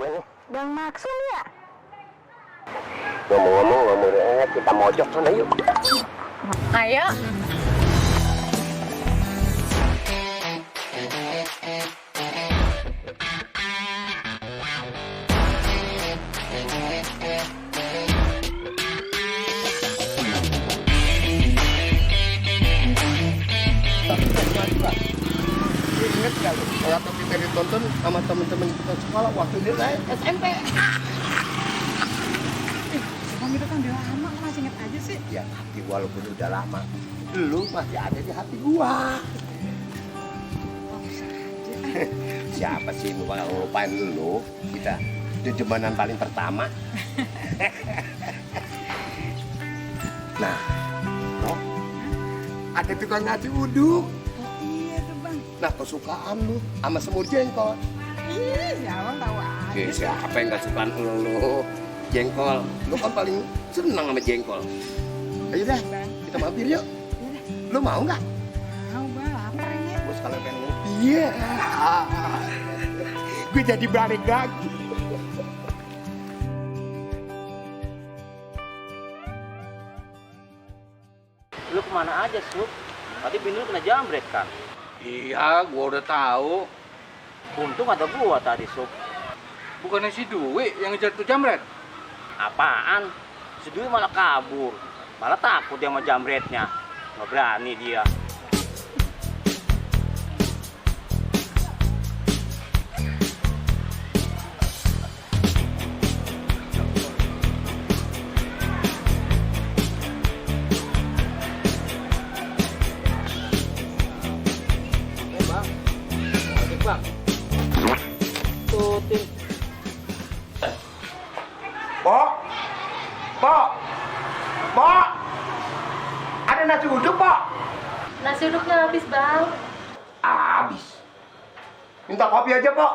ini? Bang Maksum ya? Ngomong-ngomong, kita mojok sana yuk. Ayo. Ingat nggak lu? Waktu kita ditonton sama teman-teman kita sekolah waktu dia naik SMP. Bang itu kan udah lama, masih inget aja sih. Ya, tapi walaupun udah lama, lu masih ada di hati gua. Siapa sih yang bakal ngelupain lu? Kita jejemanan paling pertama. Nah, oh, ada tukang nasi uduk. Oh iya tuh Bang. Nah, kesukaan lu sama semur jengkol. Ih, ya Bang tahu aja. Siapa yang gak suka lu? Jengkol. Lu kan paling senang sama jengkol. Ayo dah, kita mampir yuk. Lu mau nggak? Mau Bang, lapar ini. Gue sekalian pengen ngopi. Iya. Gue jadi balik lagi. Lu kemana aja, Sup? Tadi bini lu kena jambret kan? Iya, gua udah tahu. Untung ada gua tadi, Sup. Bukannya si Dwi yang ngejar tuh jamret? Apaan? Si Dwi malah kabur. Malah takut dia sama jambretnya. Nggak berani dia. Bang. Tutin. Pok, Pok, Pok, ada nasi uduk, Pok? Nasi uduknya habis Bang. Habis. Minta kopi aja, Pok.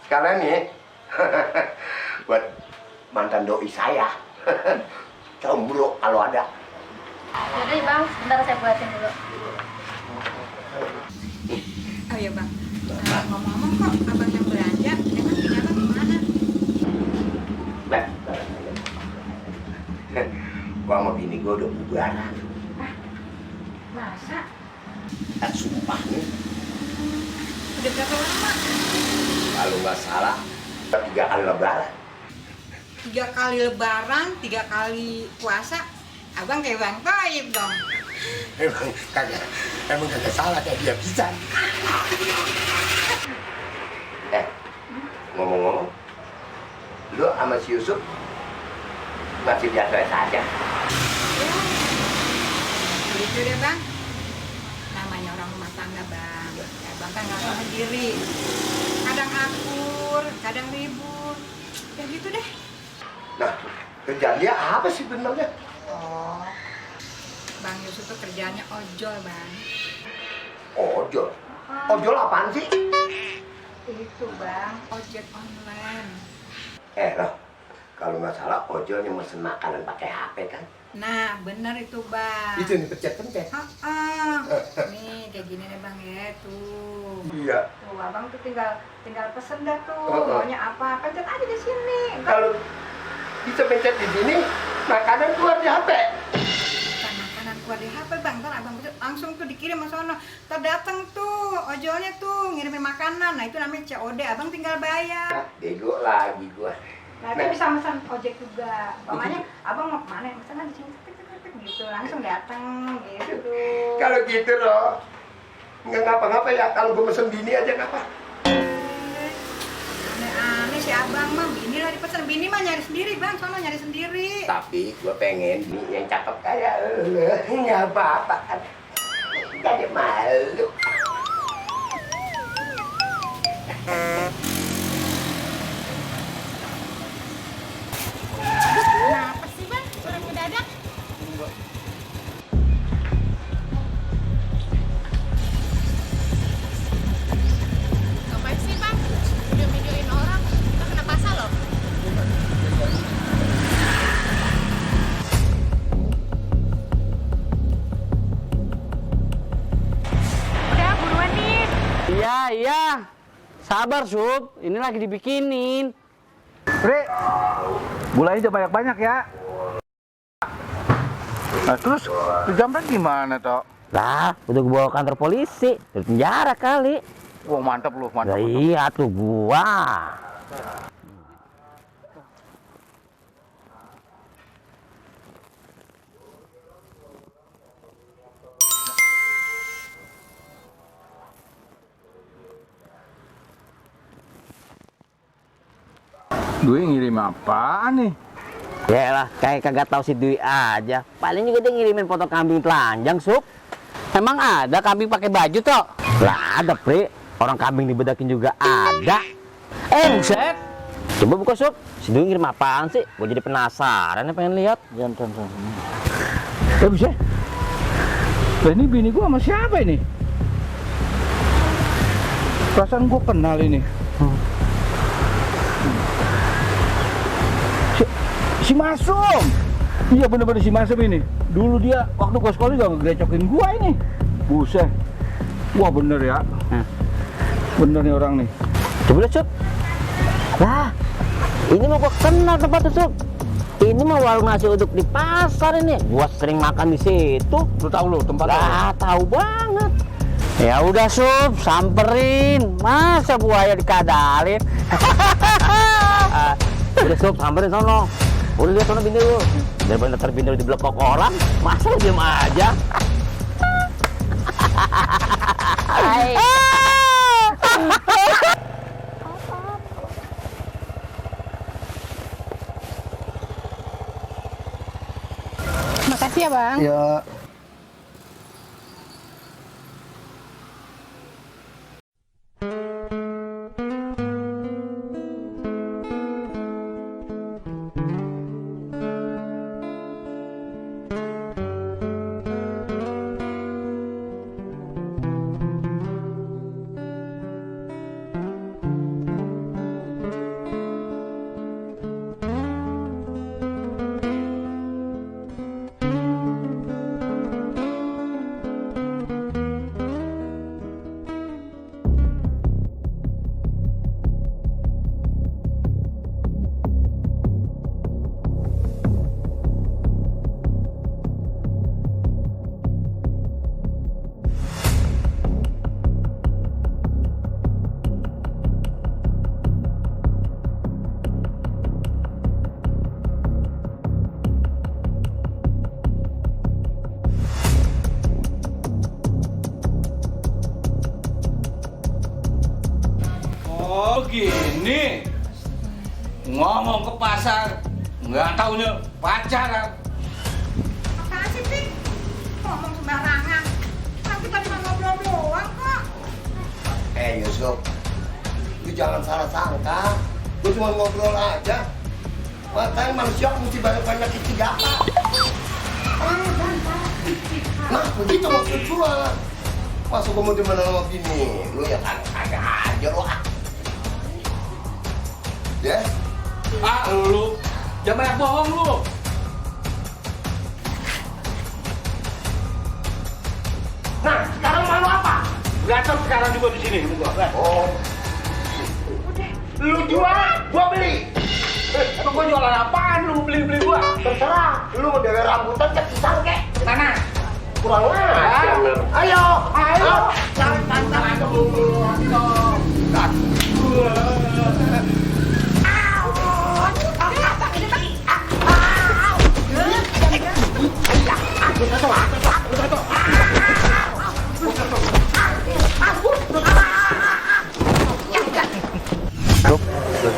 Sekalian nih, buat mantan doi saya. Combro kalau ada. Yaudah ya Bang, sebentar saya buatin dulu. Oh iya Bang, ngomong-ngomong kok abang yang belanja, emang punya abang gimana? Bah, gua sama bini gua udah bubaran. Masa? Sumpah nih, Udah berapa lama? kalau nggak salah, 3 kali lebaran. 3 kali lebaran, 3 kali puasa. Abang kayak Bang Toib dong. Emang kagak salah kayak dia bisa. Ngomong-ngomong, lu sama si Yusuf masih biasa saja. Ya, gitu deh Bang. Namanya orang rumah tangga Bang. Ya Bang kan nggak tahu sendiri. Kadang akur, kadang ribut. Ya gitu deh. Nah, kerjaan dia apa sih sebenarnya? Oh, Bang Yusuf tuh kerjanya ojol Bang. Ojol. Ojol apaan sih? Itu Bang, ojek online. Loh, kalau nggak salah ojol yang mesen makanan pakai HP kan? Nah, bener itu Bang. Itu nih pencet-pencet. Nih kayak gini nih Bang ya, tuh. Iya. Tuh, abang tuh tinggal pesen dah tuh. Oh. Maunya apa? Pencet aja di sini. Kalau bisa pencet di sini, makanan keluar di HP. Bukan makanan keluar di HP Bang, ntar abang pencet langsung tuh dikirim ke sono. Ntar dateng tuh ojolnya tuh ngirimin makanan. Nah itu namanya COD. Abang tinggal bayar. Bego lagi gua. Nah itu bisa pesan ojek juga. Pokoknya abang mau kemana? Pesan di sini. Gitu langsung datang gitu. Kalau gitu loh, nggak ngapa-ngapa ya. Kalau gue mesen bini aja ngapa? Aneh-aneh si abang mah, bini lah dipesan. Bini mah nyari sendiri Bang, sono nyari sendiri. Tapi gue pengen bini yang cakep kayak nggak apa-apa kan. Gak ada malu. Kenapa sih Bang? Orang mendadak? Ngapain sih Bang? Video-videoin orang, kita kena pasal loh. Iya. Sabar, Sup. Ini lagi dibikinin. Bre, gulanya jangan banyak-banyak ya. Nah terus, tuh jamret gimana, Tok? Lah, udah gue bawa kantor polisi. Di penjara kali. Wah mantap lu, mantap. Lah iya tuh gua. Dwi ngirim apaan nih? Ya lah, kayak kagak tahu si Dwi aja. Paling juga dia ngirimin foto kambing telanjang, Sup. Emang ada kambing pakai baju, Tok? Lah ada, Pri. Orang kambing dibedakin juga ada. Buset. Coba buka, Sup. Si Dwi ngirim apaan sih? Gue jadi penasaran, pengen lihat. Jangan. Buset. Lah ini bini gua sama siapa ini? Perasaan gua kenal ini. Si Masum. Iya bener-bener si Masum ini. Dulu dia waktu gua sekolah juga ngegrecokin gua ini. Buset. Wah bener ya. Bener nih orang nih. Coba lihat, Sup. Lah, ini mah gua kenal tempatnya, Sup. Ini mah warung nasi uduk di pasar ini. Gua sering makan di situ. Lu tahu lu tempatnya? Lah, tahu banget. Ya udah, Sup, samperin. Masa buaya dikadalin? Udah, Sup, samperin sono. Udah lihat sono bini lu. Daripada terbindir di blok orang, masa lu diem aja? Hai. Makasih ya, Bang. Ya. Oh gini. Ngomong ke pasar, nggak taunya pacaran. Apaan sih, Pi? Ngomong sembarangan. Kan kita cuma ngobrol doang kok. Yusuf, lu jangan salah sangka. Gue cuma ngobrol aja. Makanya manusia mesti banyak-banyak istighfar. Nah, begitu maksud gua. Masa gua mau dimana sama bini? Lu ya kagak aja lu. Ya? Lu jangan banyak bohong lu. Nah, sekarang malu apa? Gacor sekarang juga di sini. Oh. Lu jual, gua beli. Emang gua jualan apaan lu beli gua? Terserah, lu mau dewe rambutan ke pisang kek. Mana? Kurang ajar. Ayo. Jangan pantang aja lu.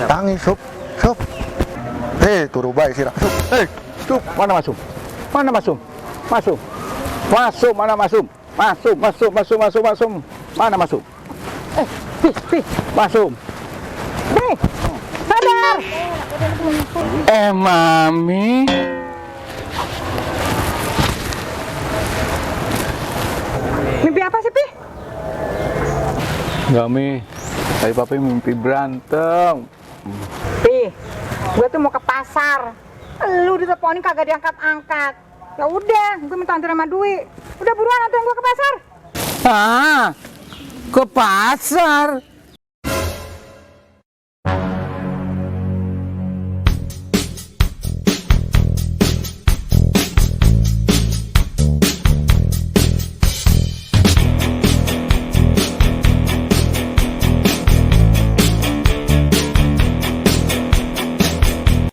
Tangi sup. Turu baik sih sup. Sup, mana masuk? Mana masuk? Masuk. Masuk, mana masuk? Masuk. Mana masuk? Masuk. Sadar! Mami. Mimpi apa sih, Pi? Enggak, Mi. Tadi papi mimpi berantem. Pi, gue tuh mau ke pasar. Lu diteleponin kagak diangkat-angkat. Ya udah, gue minta antar sama Dwi. Udah buruan anterin gue ke pasar. Ah, ke pasar.